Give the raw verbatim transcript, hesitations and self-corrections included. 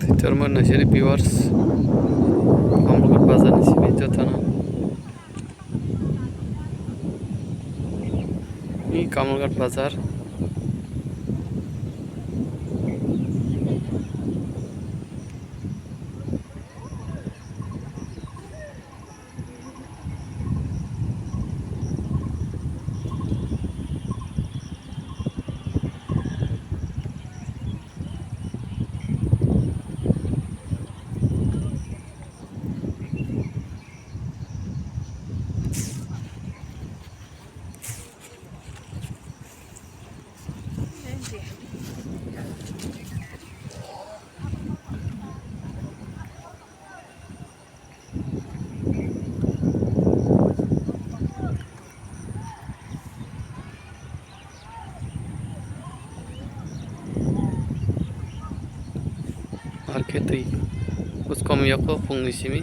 Twitter mo naisari viewers, Kamalghat bazar ni simi jotono. Ni Kamalghat bazar. Arkhe twi bwskango yokho phungni simi